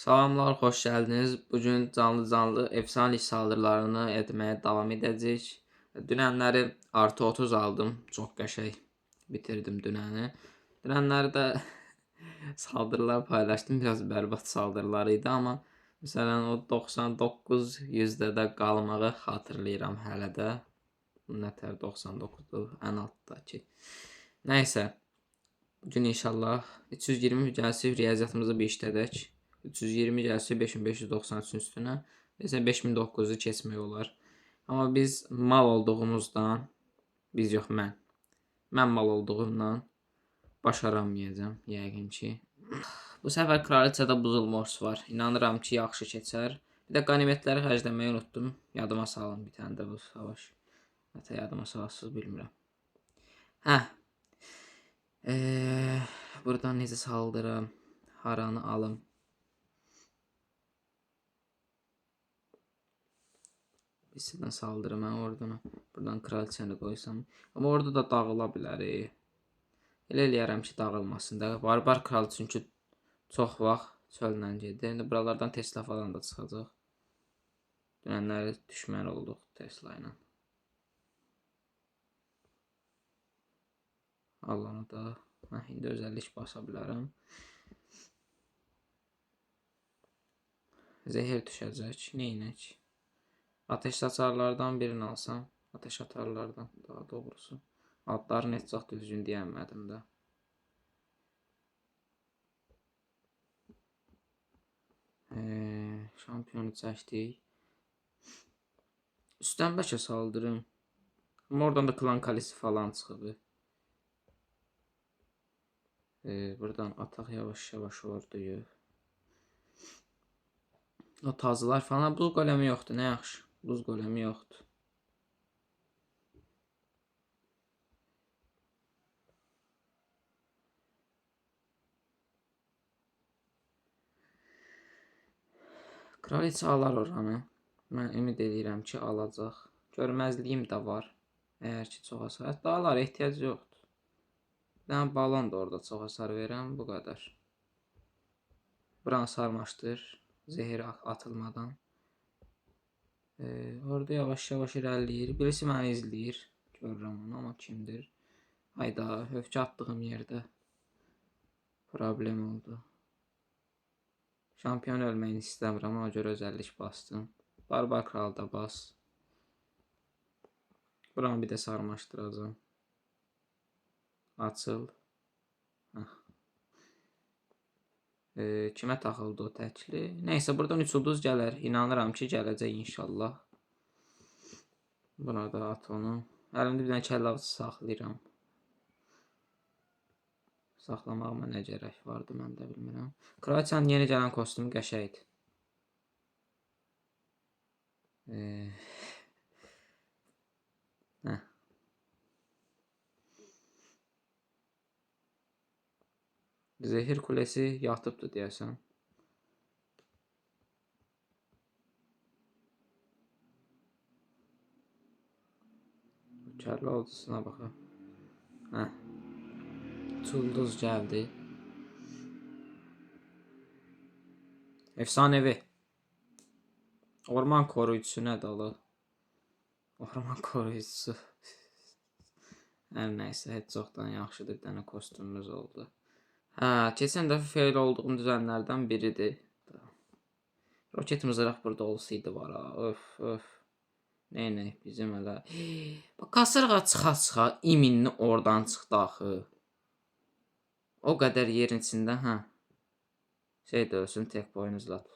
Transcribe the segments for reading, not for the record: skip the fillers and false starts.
Salamlar, xoş gəldiniz. Bugün canlı-canlı efsane saldırılarını etməyə davam edəcəyik. Dünənləri artı 30 aldım. Çox qəşəng bitirdim dünəni. Dünənləri də saldırılar paylaşdım. Biraz bərbad saldırılar idi, amma məsələn o 99 yüzdədə qalmağı xatırlayıram hələ də. Nətər 99-dur ən altdakı. Nəysə, bugün inşallah 320 gəlsin, riyaziyyatımızı bir işlədək. 320 gəlsin 5593-ün üstünə. Məsələn 5900-ü keçmək olar. Amma biz mal olduğumuzdan, biz yox mən. Mən mal olduğumdan başaramayacağam yəqin ki. Bu səfər kraliçada buzul mors var. İnanıram ki, yaxşı keçər. Bir də qanimetləri xərcləməyi unutdum. Yadıma salın bir dənə də bu savaş. Hətta yadıma salasız bilmirəm. Hə. Buradan necə saldıram? Haranı alım? Hissədən saldırım mən ordunu. Buradan kraliçəni qoysam. Amma orada da dağıla bilər. Elə eləyərəm ki, dağılmasın da. Barbar kral çünki çox vaxt çöllə gedir. İndi buralardan Tesla falan da çıxacaq. Dünənləri düşmən olduq Tesla ilə. Allah'ını da. Hə, indi özəllik basa bilərəm. Zehir düşəcək. Neynək? Ateş saçarlardan birini alsam. Ateş atarlardan daha doğrusu. Adlarını heç vaxt düzgün deyəmədim də. Şampiyonu çəkdik. Üstdən bəlkə saldırım. Amma oradan da klan kalesi falan çıxıb. Buradan ataq yavaş-yavaş orduyu. O tazılar falan. Buz qoləmi yoxdur. Nə yaxşı. Buz qoləmi yoxdur. Kraliça alar oranı. Mən ümid edirəm ki, alacaq. Görməzliyim də var. Əgər ki, çox hasar. Hətta alar, ehtiyac yoxdur. Bir dənə balon da orada çox hasar verəm. Bu qədər. Buranı sarmaşdır. Zehir atılmadan. Orada yavaş-yavaş irəliləyir. Birisi məni izləyir. Görürəm onu, amma kimdir? Hayda, hövkə atdığım yerdə problem oldu. Şampiyon ölməyini istəmirəm, ona görə özəllik bastım. Barbar kralı da bas. Buranı bir də sarmaşdıracağam. Açıl. Heh. Kimə taxıldı o təkli? Nəysə, buradan 3 ulduz gələr. İnanıram ki, gələcək inşallah. Buna da at onu. Əlimdə bir dənə kəllə avcısı saxlayıram. Saxlamağıma nə gərək vardı, mən də bilmirəm. Kraliçanın yeni gələn kostyumu qəşəngdir. Heh. Zehir kulesi yatıbdır deyəsən. Kəllə avcısına baxaq. Heh. Ulduz gəldi. Efsanevi. Orman koruyucusu nədir Allah? Orman koruyucusu. Hər nəysə, heç çoxdan yaxşıdır bir dənə kostyumumuz oldu. Hə, keçən dəfə fail olduğum düzənlərdən biridir. Roket mızraq burada olsaydı var ha. Öf, öf. Neynək bizim hələ. Bax, kasırğa çıxa-çıxa iminli oradan çıxdı axı. O qədər yerin içində, hə. Şey də ölsün, tek boynuzlat.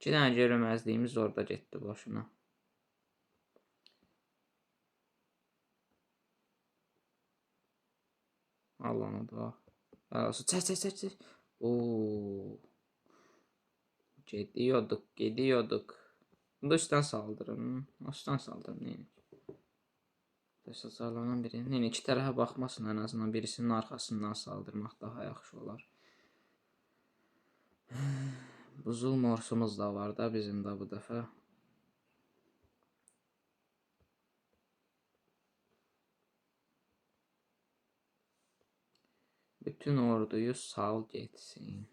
2 dənə görünməzliyimiz orada getdi boşuna. Allah'ına da. Çək, çək, çək, çək. Oo. Gediyorduk, gediyorduk. Bunu da üstdən saldırın. Üstdən saldırın, neyini? Təsəllülərdən biri. Neyini, iki tərəfə baxmasın, ən azından birisinin arxasından saldırmaq daha yaxşı olar. Buzul morsumuz da var da bizim də bu dəfə. Bütün orduyu sal getsin.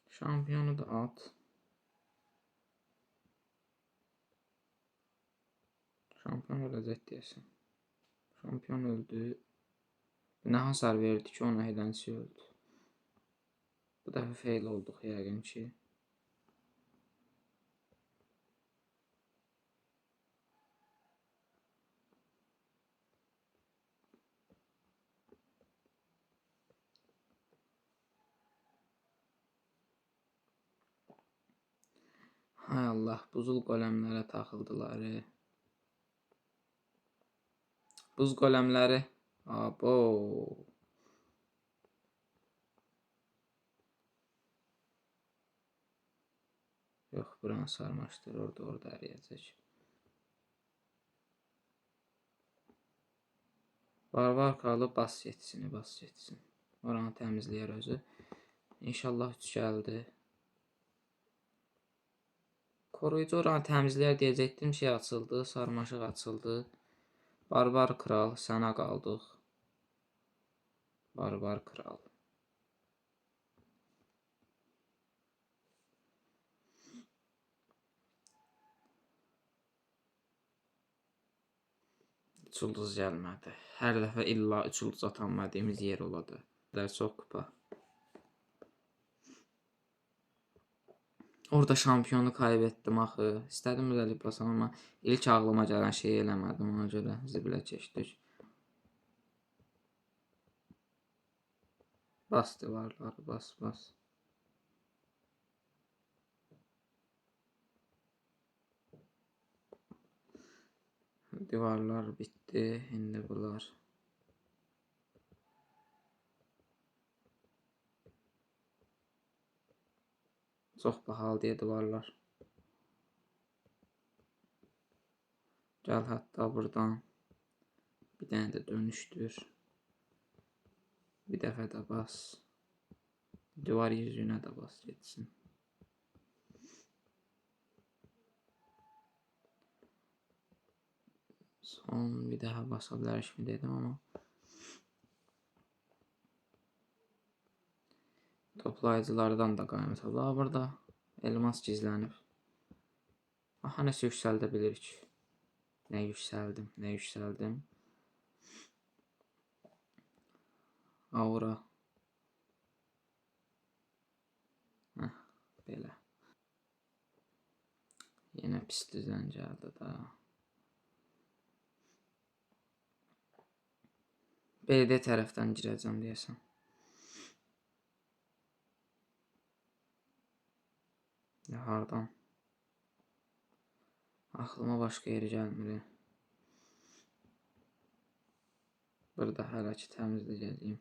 Şampiyonu da at. Şampiyon öləcək deyəsən. Şampiyon öldü. Nə hasar verdi ki, ona edənsi öldü. Bu dəfə fail olduq yəqin ki. Hay Allah, buzul golemlərə taxıldılar. Buz golemləri. Abo. Yox, buranı sarmaşdır. Orada əriyəcək. Barbar kralı bas yetsin, bas yetsin. Oranı təmizləyər özü. İnşallah 3 gəldi. Koruyucu oranı təmizləyər deyəcəkdim. Şey açıldı, sarmaşıq açıldı. Barbar kral, sənə qaldıq. Barbar kral. Üç ulduz gəlmədi. Hər dəfə illa 3 ulduz atanmadığımız yer oladı. Çox kupa. Orada şampiyonu kaybettim axı. İstədim özəllik basam, amma ilk ağlıma gələn şeyi eləmədim. Ona görə zibilə keçdik. Bas divarları, bas, bas. Divarlar bitdi. İndi bunlar. Çox bahalı deyə divarlar. Gəl hətta buradan bir dənə də dönüşdür. Bir dəfə də bas. Divar yüzüyünə də bas getsin. Son bir daha basa bilərik mi dedim amma. Toplayıcılardan da qaymət oldu. Burada elmas gizlənib. Aha, nəsə yüksəldə bilirik. Nə yüksəldim, nə yüksəldim. Aura. Heh, belə. Yenə pis düzən gəldi da. BD tərəfdən girəcəm deyəsən. Ya hardan? Axlıma başqa yeri gəlmir. Burada hələ ki təmizləyəcəyim.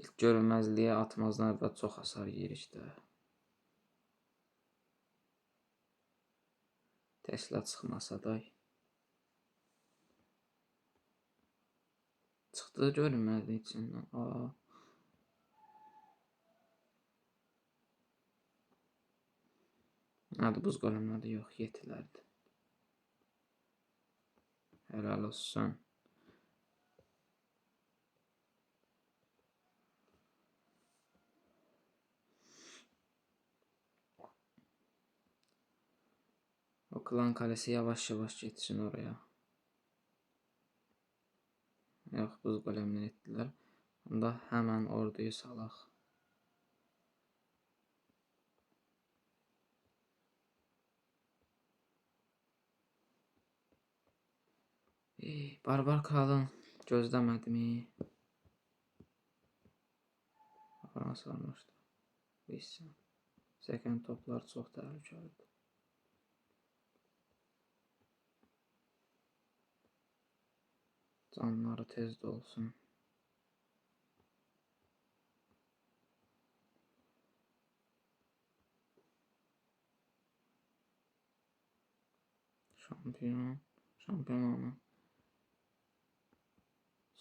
İlk görünməzliyə atmazdan əvvəl çox hasar yeyirik də. Tesla çıxmasa da. Çıxdı görünməzlik içindən. Aa. Nədir buz golemləri? Yox, yetilərdir. Helal olsun. O klan kalesi yavaş yavaş getsin oraya. Yox, buz golemini etdilər. Onda həmən orduyu salaq. Barbar kralın gözləmədim. Oranı sarmışdı. Bilsin. Səkən toplar çox təhlükəlidir. Canları tez dolsun. Şampiyon. Şampiyon onu.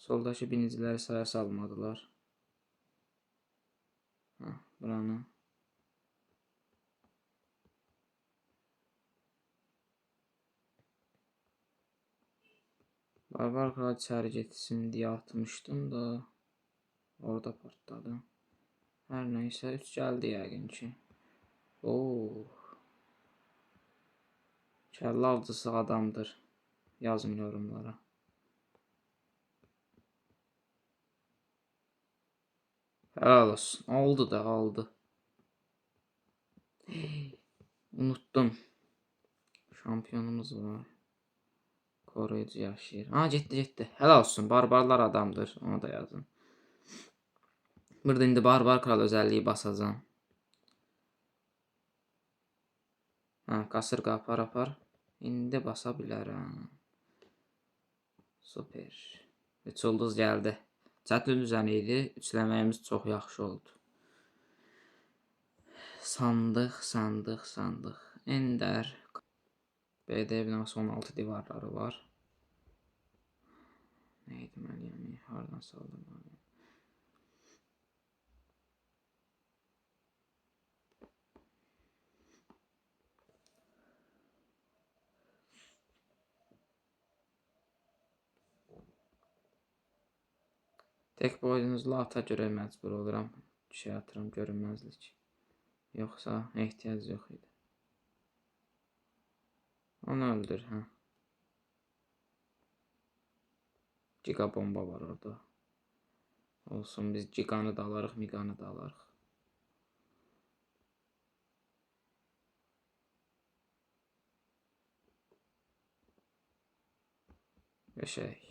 Soldakı biniciləri saya salmadılar. Heh, buranı. Barbar kral içəri getsin deyə atmışdım da orada partladı. Hər nəysə 3 gəldi yəqin ki. Oo. Kəllə avcısı adamdır. Yazın yorumlara. Helal olsun. Oldu da oldu. Unuttum. Şampiyonumuz var. Koruyucu yaşayır. Ha getdi getdi. Helal olsun. Barbarlar adamdır. Onu da yazın. Burada indi barbar kral özelliği basacağım. Ha, kasırga apar apar. İndi basa bilərəm. Super. 3 ulduz gəldi. Çətin düzən idi. Üçləməyimiz çox yaxşı oldu. Sandıq, sandıq, sandıq. Ender. BD binası 16 divarları var. Nə etməliyəm? Hardan saldırmalıyam? Tek boynuzlu ata görə məcbur oluram. Şey atıram, görünməzlik. Yoxsa ehtiyac yox idi. Onu öldür, hə. Giga bomba var orada. Olsun, biz giganı da alarıq, miqanı da alarıq. Qəşəng.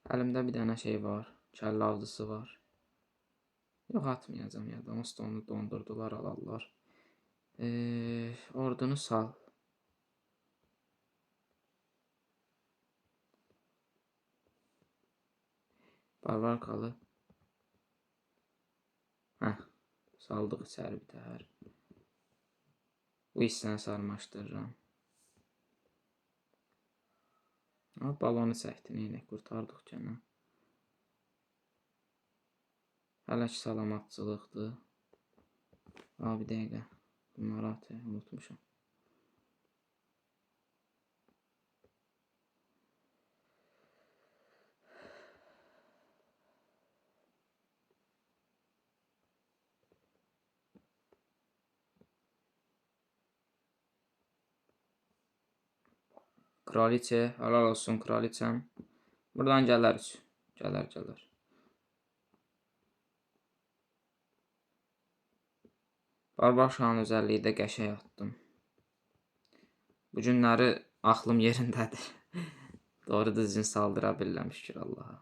Əlimdə bir dənə şey var. Kəllə avcısı var. Yox, atmayacağam ya da. Onsuz da onu dondurdular, alarlar. Ordunu sal. Barbar kralı. Heh, saldıq içəri bir təhər. Bu hissəni sarmaşdırıram. Balonu çəkdi, neynək, qurtardıq gənə. Hələ ki salamatçılıqdır. Bir dəqiqə. Bunları atayım, unutmuşam. Kraliçe, helal olsun kraliçem. Buradan gələr üç. Gələr, gələr. Barbar şahın özelliği də qəşəng atdım. Bu günləri ağlım yerindədir. Doğru düzgün saldıra bilirəm, şükür Allaha.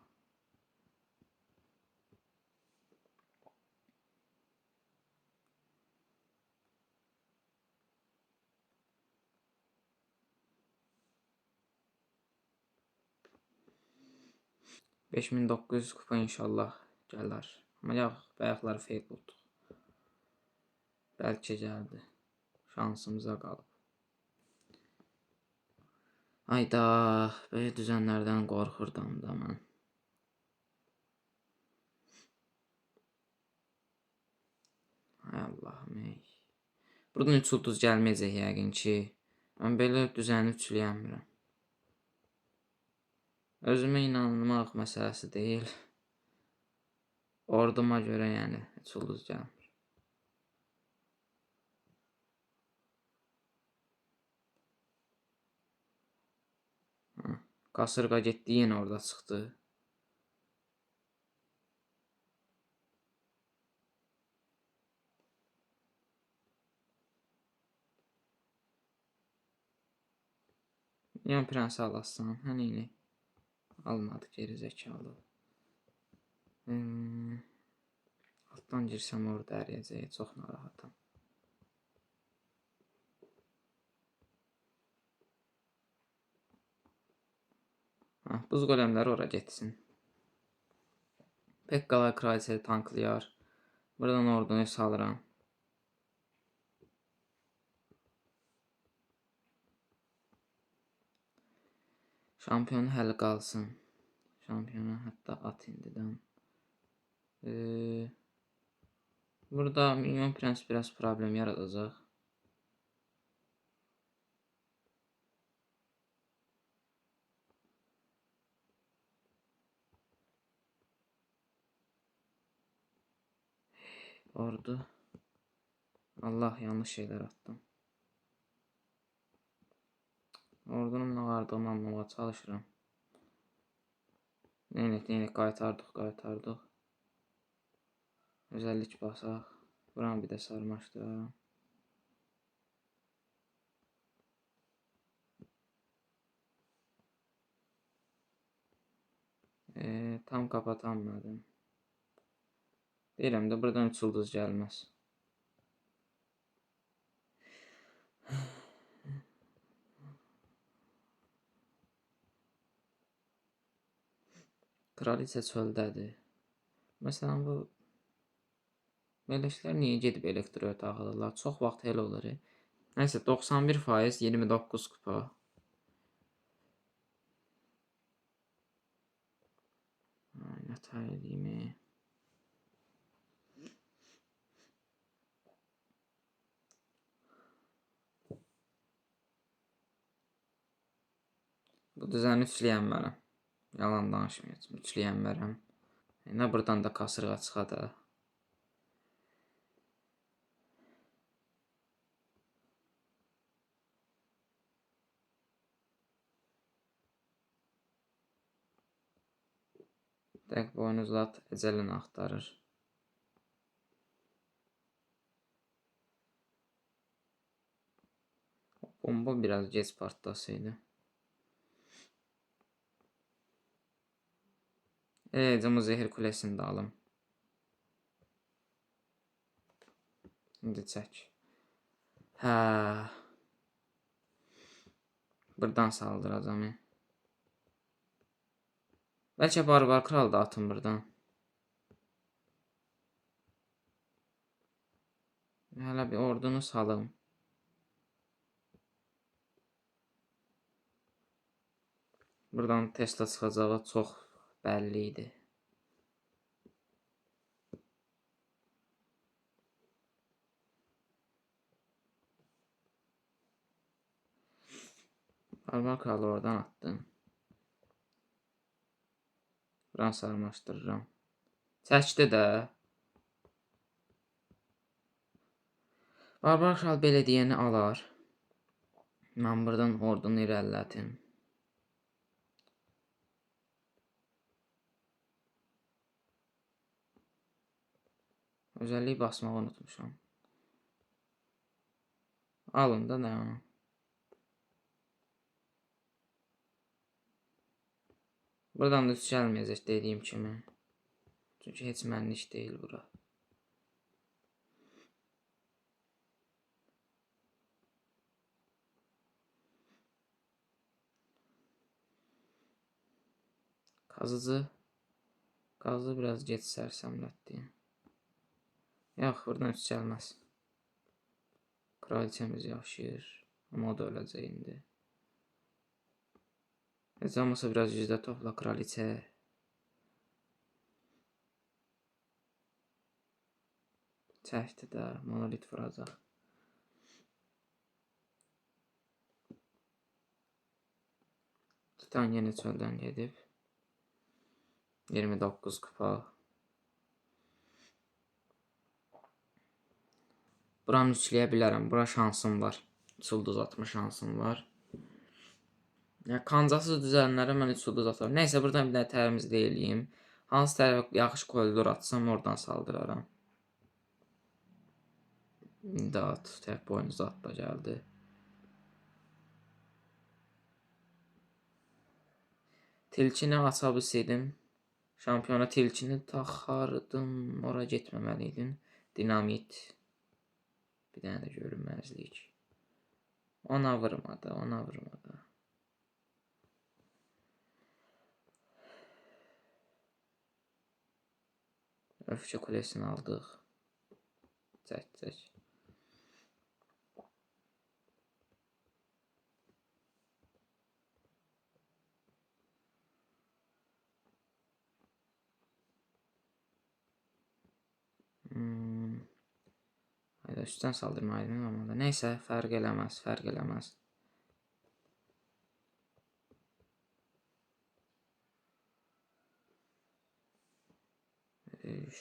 ...5900 kupa inşallah gələr. Amma yox, bayaqları fake olduq. Bəlkə gəldi. Şansımıza qalıb. Ayda, belə düzənlərdən qorxurdum da mən. Ay Allahım, ey. Buradan 3 ulduz gəlməyəcək yəqin ki. Mən belə düzəni üçləyəmirəm. Özümə inanmaq məsələsi deyil. Orduma görə yəni 3 ulduz gəlmir. Kasırga getdi, yenə orada çıxdı. Yan prensi alasan, hə neyini? Almadı, geri zəkalı. Altdan girsəm orada əriyəcək, çox narahatam. Ha, buz golemləri ora getsin. Pekkalar kraliçeyi tanklayar. Buradan ordunu salıram. Şampiyonu hələ qalsın. Şampiyonu hətta at indidən. Burada Minyon Prens biraz problem yaradacaq. Ordu. Allah, yanlış şeyler attım. Ordunun nə vardığını anlamağa çalışıram. Neynik, qaytardıq. Özellik basaq. Buranı bir də sarmaşdıraram. Tam kapatanmadım. Deyirəm də, buradan 3 ulduz gəlməz. Kraliçə çöldədir. Məsələn, bu bələklər niyə gedib elektroya taxılırlar? Çox vaxt elə olur. Nəysə, 91%, 29 kupa. Ay, nə tər eləyim? Bu düzəni üçləyənmərəm. Yalan danışmayacağım, üçləyənmərəm. Nə buradan da kasırğa çıxa da. Tək boynuzlu at əcəlini axtarır. Bomba biraz gec partlasaydı. Eləyəcəm o zehir kulesini də alım. İndi çək. Hə. Buradan saldıracağım. Bəlkə Barbar Kral da atın buradan. Hələ bir ordunu salım. Buradan Tesla çıxacağı çox bəlli idi. Barbar Kralı oradan attım. Buranı sarmaşdırıram. Çəkdi də. Barbar Kral belə deyəni alar. Mən buradan ordunu irəlilətim. Özelliği basmağı unutmuşam. Alın da nə onu. Buradan da üç gəlməyəcək dediyim kimi. Çünki heç mənlik deyil bura. Kazıcı. Qazı biraz geç sərsəmlətdi. Yox, buradan üç gəlməz. Kraliçemiz yaşayır. Amma o da öləcək indi. Heç olmasa biraz yüzdə topla kraliçə. Çəkdi də, monolit vuracaq. Titan yenə çöldən gedib. 29 kupa. Buranı üçləyə bilərəm. Bura şansım var. 3 ulduz atma şansım var. Yəni, kancasız düzənlərə mən 3 ulduz atarım. Nəysə, buradan bir dənə təmizlik eləyim. Hansı tərəfə yaxşı koridor atsam, oradan saldıraram. İndi at, tək boynuz at da gəldi. Tilkini aça bilsəydim, şampiona tilkini taxardım, ora getməməli idim. Dinamit. Bir dənə də görünməzlik. Ona vurmadı, ona vurmadı. Öfkə kulesini aldıq. Çək, çək. Üstdən saldırmalıydım normalda. Neysə, fərq eləməz, fərq eləməz.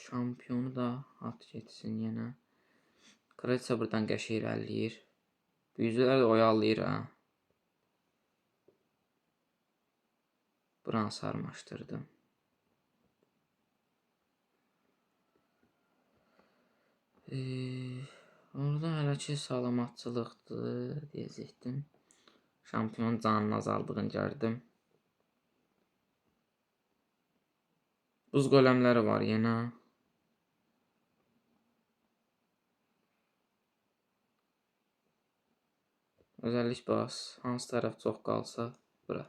Şampiyonu da at getsin yenə. Kraliça buradan qəşəng irəliləyir. Büyücülər də oyalayır ha. Buranı sarmaşdırdım. Orada hələ ki salamatçılıqdır deyəcəkdim. Şampiyon canının azaldığını gördüm. Buz golemləri var yenə. Özellik bas. Hansı tərəf çox qalsa bura.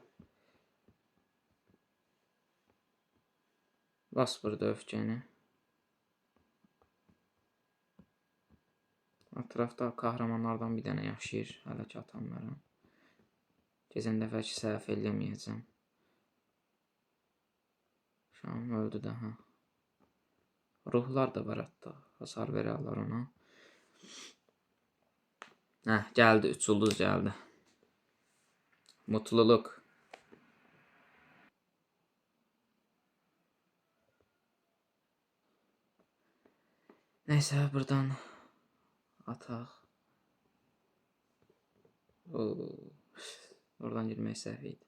Bas burada öfkəni. Ətrafda kahramanlardan bir dənə yaşayır. Hələ ki atamıram. Keçən dəfəki səhv eləməyəcəm. Şam öldü də ha. Ruhlar da var hətta. Hasar verərlər ona. Hə, gəldi. 3 ulduz gəldi. Mutluluk. Neyse, buradan ataq. Oo, oradan girmək səhv idi.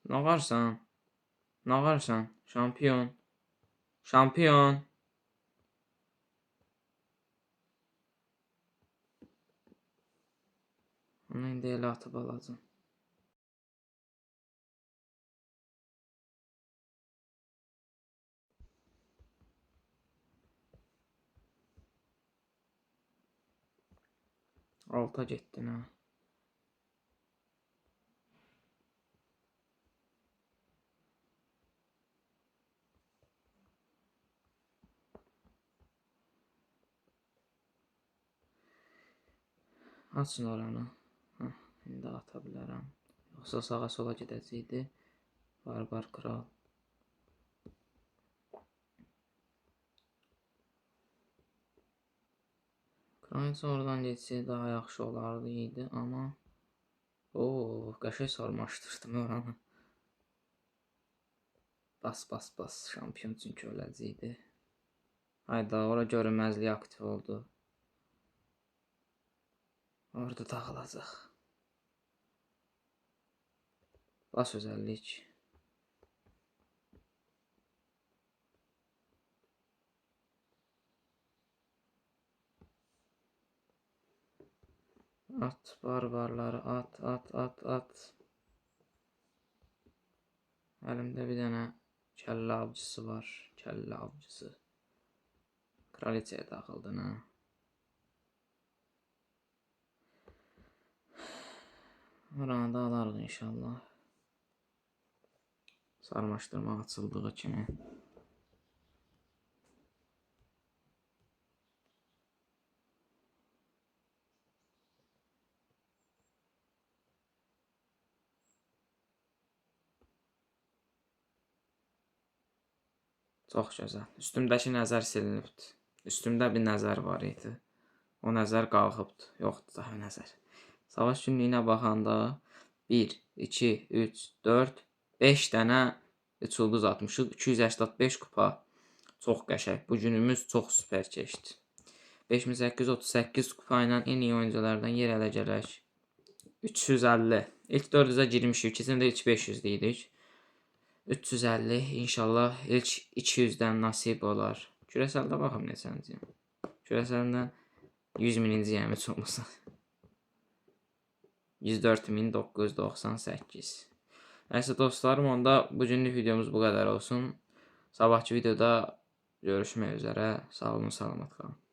Nə varsan? Nə varsan? Şampiyon. Şampiyon. Onu indi elə atıb alacam. Alta getdin ha. Açın oranı. Heh, indi ata bilərəm. Yoxsa sağa sola gedəcəkdi. Barbar kral. Kraliça oradan getsə daha yaxşı olardı idi, amma ooo, qəşəng sarmaşdırdım oranı. Bas bas bas, şampiyon çünki öləcəkdi. Hayda, ora görünməzlik aktiv oldu. Orada dağılacaq. Bas özellik. At barbarları, at, at, at, at. Əlimdə bir dənə kəllə avcısı var. Kəllə avcısı. Kraliçaya dağıldın ha. Oranı da alarıq inşallah. Sarmaşdırma açıldığı kimi. Çox gözəl. Üstümdəki nəzər silinibdir. Üstümdə bir nəzər var idi. O nəzər qalxıbdır. Yoxdur daha nəzər. Savaş günlüyünə baxanda 1, 2, 3, 4, 5 dənə 3 ulduz atmışıq. 285 kupa. Çox qəşəng. Bu günümüz çox süper keçdi. 5838 kupa ilə ən iyi oyunculardan yer ələ gələk. 350. İlk 400-ə girmişik. Keçən də ilk 500 idik. 350. İnşallah ilk 200-dən nasib olar. Kürəsəldə baxım neçənciyəm. Kürəsəldə 100 miniciyəm heç olmasa. 104.998. Nəysə dostlarım, onda bugünlük videomuz bu qədər olsun. Sabahki videoda görüşmək üzrə. Sağ olun, salamat qalın.